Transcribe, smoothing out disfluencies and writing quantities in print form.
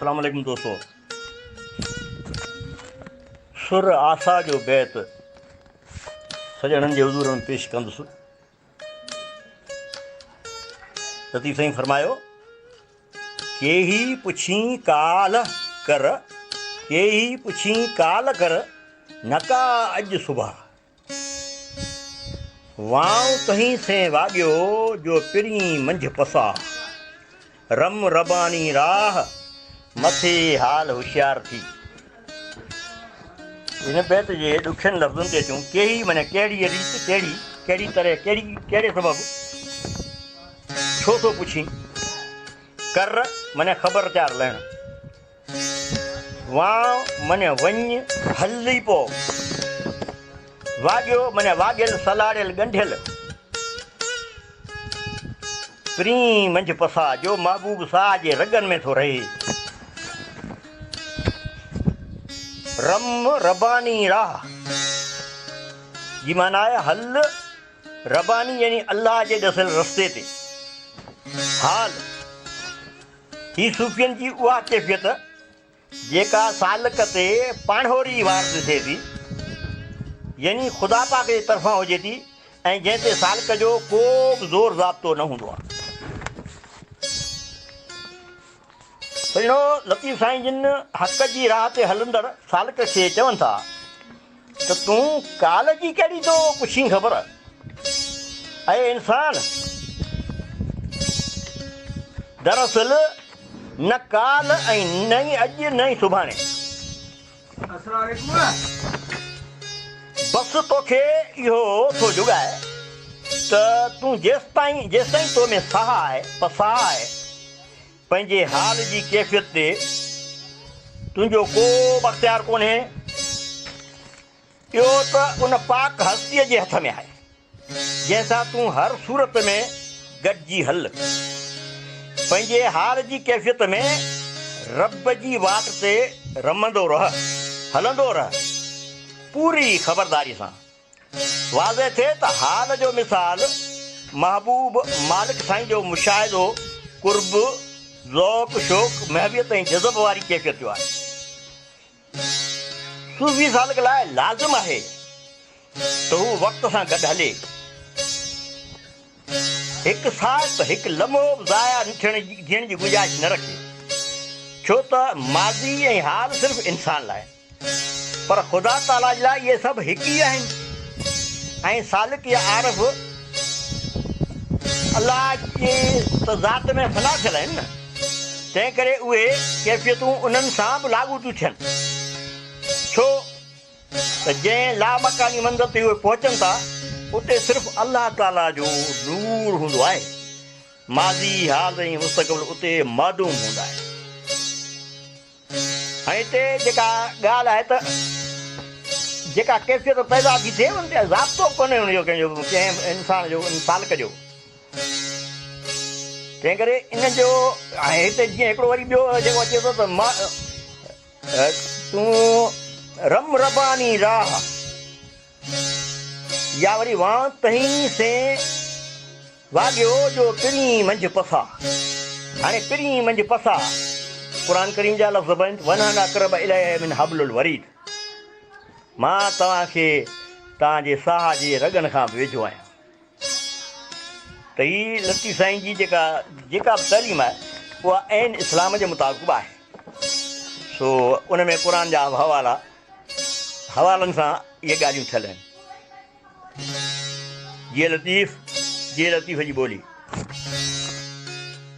السلام عليڪم دوستو سر آسا جو بيت سڄڻن جي حضور ۾ پيش ڪندس. لطيف سائين فرمايو، ڪيهي پڇين ڪال ڪر، ڪيهي پڇين ڪال ڪر، نڪا اڄ صبح. وانء تهين سين واڳيو، جو پرين منجهه پساهه. رم رباني راهه، مٿي حال هوشيار ٿي. هن بيت جي ڏکين لفظن تي اچون، ڪيهي معنيٰ ڪهڙيء ريت، ڪهڙي، ڪهڙي طرح، ڪهڙي، ڪهڙي سبب، ڇو ٿو پڇين، ڪر معنيٰ خبر چار لهڻ، وانء معنيٰ وڃ، هل ئي پؤ، واڳيو معنيٰ واڳيل، سلهاڙيل، ڳنڍيل، پرين منجهه پساهه، جو محبوب ساهه جي رڳن ۾ ٿو رهي. رم رباني راهه جي معنيٰ آهي هل رباني يعني الله جي ڏسيل رستي تي. حال، هي صوفين جي اها ڪيفيت جيڪا سالڪ تي پاڻهوري وارد ٿئي ٿي يعني خدا پاڪ جي طرفان هجي ٿي ۽ جنهن تي سالڪ جو ڪو به زور ضابطو نه هوندو آهي. سڄڻو لطيف سائين جن حق جي راهه تي هلندڙ سالڪ کي چون ٿا ته تون ڪالهه جي ڪهڙي ٿو پڇين خبر؟ اي انسان! دراصل نه ڪالهه ۽ نه ئي اڄ نه ئي سڀاڻي. بس توکي اهو ٿو جڳائي ته تون جيستائين جيستائين تو ۾ ساهه آهي، پساهه آهي، پنهنجي حال جي ڪيفيت تي تنهنجو ڪو به اختيار ڪونهي. اهو ته ان پاڪ هستيء جي هٿ ۾ آهي، جنهن سان تون هر صورت ۾ گڏجي هل. پنهنجي حال جي ڪيفيت ۾ رب جي واٽ تي رمندو رهه، هلندو رهه، پوري خبرداريء سان. واضح ٿئي ته حال جو مثال محبوب مالڪ سائين جو مشاهدو، قرب، ذوق، شوق، محويت ۽ جذب واري ڪيفيت جو آهي. صوفي سالڪ لاء لازم آهي ته هو وقت سان گڏ هلي. هڪ ساعت، هڪ لمحو به ضايع ٿيڻ جي گنجائش نه رکي. ڇو ته ماضي ۽ حال صرف انسان لاء پر خدا تعاليٰ جي لاء اهي سڀ هڪ ئي آهن ۽ سالڪ يا عارف الله جي ته ذات ۾ فنا ٿيل آهن نه، تنهن ڪري اهي ڪيفيتون انهن سان به لاڳو ٿيون ٿين. ڇو ته جنهن لامڪاني منزل تي اهي پهچن ٿا، اتي صرف الله تعاليٰ جو نور هوندو آهي. ماضي، حال ۽ مستقبل اتي معدوم هوندا آهن. ۽ هتي جيڪا ڳالهه آهي ته جيڪا ڪيفيت پيدا ٿي ٿئي ان تي ضابطو به ڪونهي ان جو ڪنهن جو ڪنهن انسان جو ان سالڪ جو تنهن ڪري ان جو ۽ هتي جيئن هڪڙو وري ٻيو جيڪو اچي ٿو ته تون رم رباني راهه يا وري وان تهين سين واڳيو جو پرين منجهه پساهه. هاڻي پرين منجهه پساهه قرآن ڪريم جا لفظ به آهن ونحن اقرب اليه من حبل الوريد مان توهان کي توهان جي ساهه جي رڳن کان به ويجهو آهيان. ته هي لطيف سائين جي جيڪا جيڪا به تعليم آهي اها عين اسلام جي مطابق به آهي سو ان ۾ قرآن جا به حوالا حوالن سان اهي ڳالهيون ٿيل آهن. جيئي لطيف، جيئي لطيف جي ٻولي.